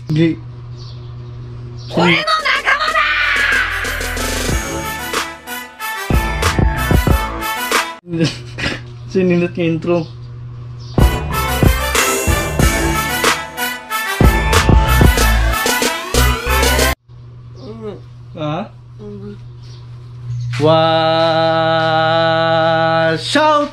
Gi. Sinilot nga intro. Ha? Wash out!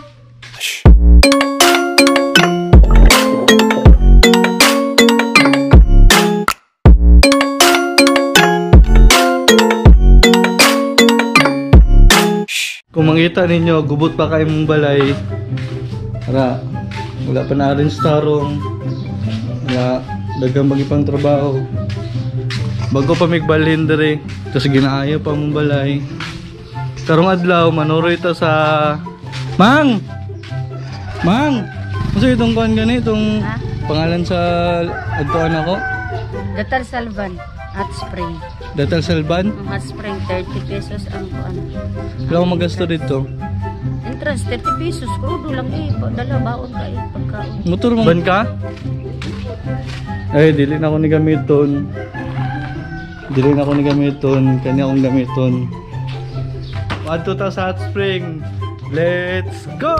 Kung makita ninyo, gubot pa kayo mong balay. Ara, wala pa na rin starong. Wala, daghang pang trabaho. Bago pa migbalhin diri, kasi ginaayo pa mong balay. Karong adlaw, manuroy ta sa Mang! Mang! Unsa itong kuan gani itong Ha? pangalan sa adtuan ako? Datal Salvan, Hot Spring. Datal Salvan? Ang hot spring, 30 pesos ang kuan. Wala akong magasto dito. Entrance, 30 pesos. Krudo lang eh. Dala, baon ka eh. Pagkaon. Motor mo. Ban ka? Ay, dili na ako ni gamiton. Dili na ako ni gamiton. Kanya akong gamiton. Adto ta sa hot spring. Let's go!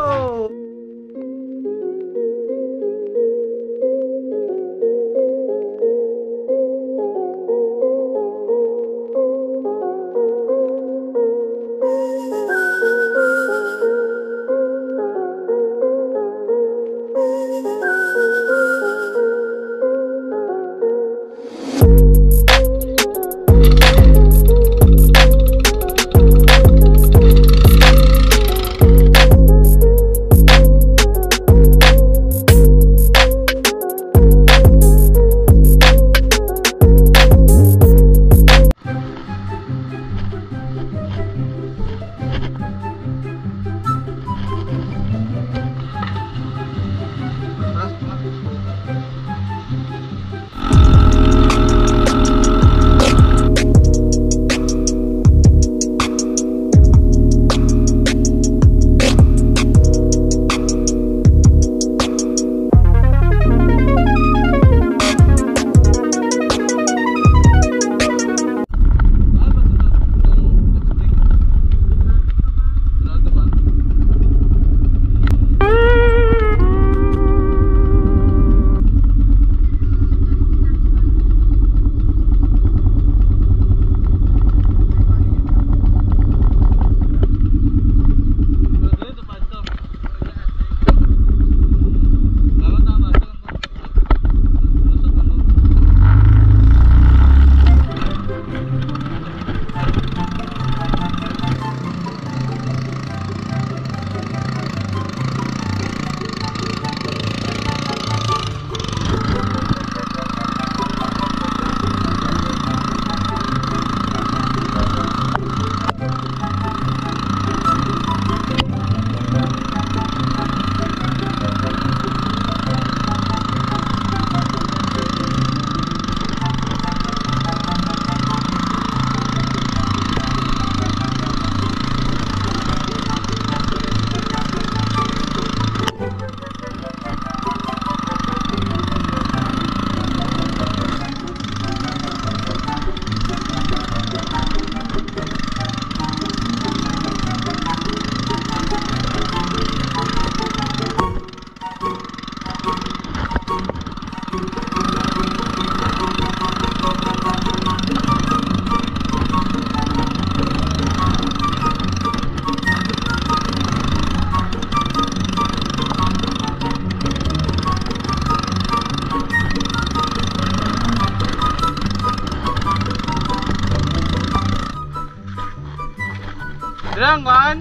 Dirang kuan?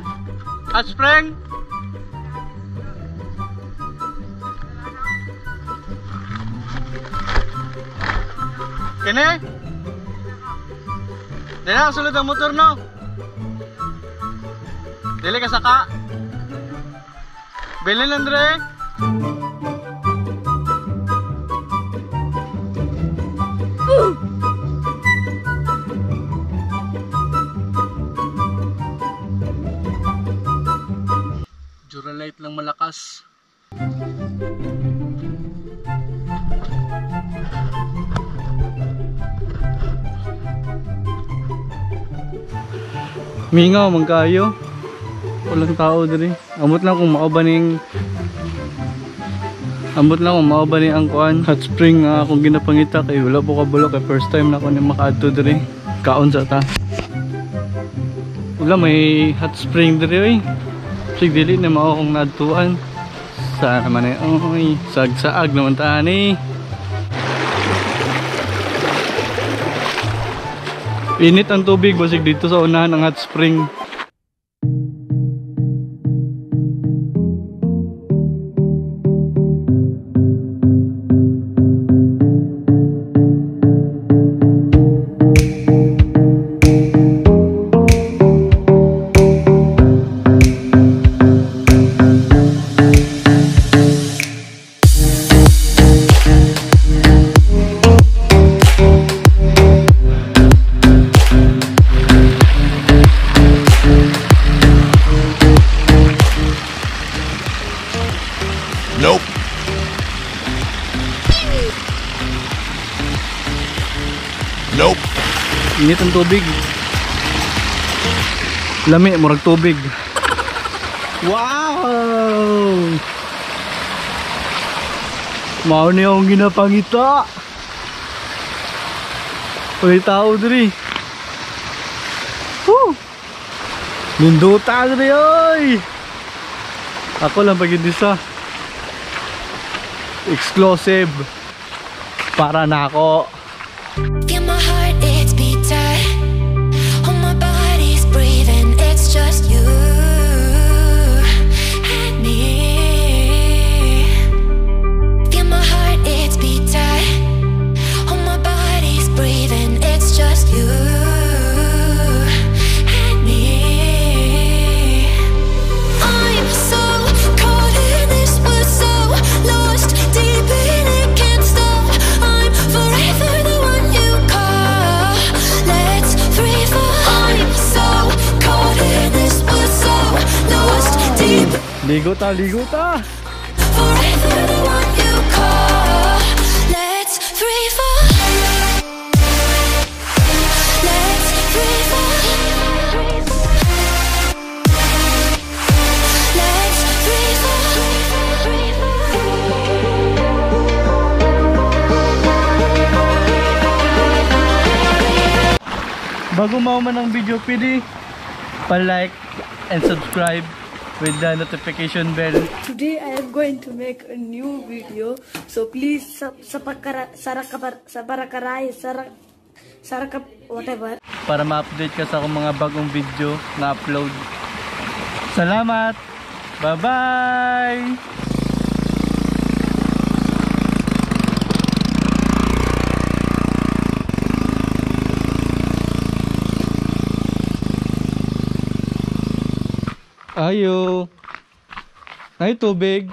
Hot spring? Kene? Dirang sulod ang motor no? Dili ka saka? Bilin Andre? Duralite lang malakas. Mingaw man kayo. Walang tao diri. Amot lang kung mao ba ning ang kuan hot spring nga akong ginapangita kay wala po kabalo kay first time na ako ni makaadto diri. Kaon sa ta. Wala may hot spring diri oy. Sig dili na mao akong naadtuan. Sa naman eh, oy, sagsaag naman ta ani. Init ang tubig basig dito sa unahan ng hot spring. Nope. Nope. Init ang tubig. Lami, murag tubig. Wow! Mao ni akong ginapangita. Uy, tao diri. Woo! Nindota diri oy. Ako lang pag isa. Exclusive para nako. Feel my heart, it's beating. Oh, my body's breathing. It's just you and me. Feel my heart, it's beating. Oh, my body's breathing. It's just you and me. I'm so caught in this, we're so lost deep in it, can't stop. I'm forever the one you call. Let's free fall. I'm so caught in this, we're so lost deep. Ligo ta, ligo ta. Forever the one you call. Let's free fall. Let's free fall. Let's free fall. Bago mauman ang video, pwede pa-like and subscribe with the notification bell. Today I am going to make a new video, so please whatever. Para ma-update ka sa akong mga bagong video na upload. Salamat! Bye-bye! Ayo! Ay, tubig!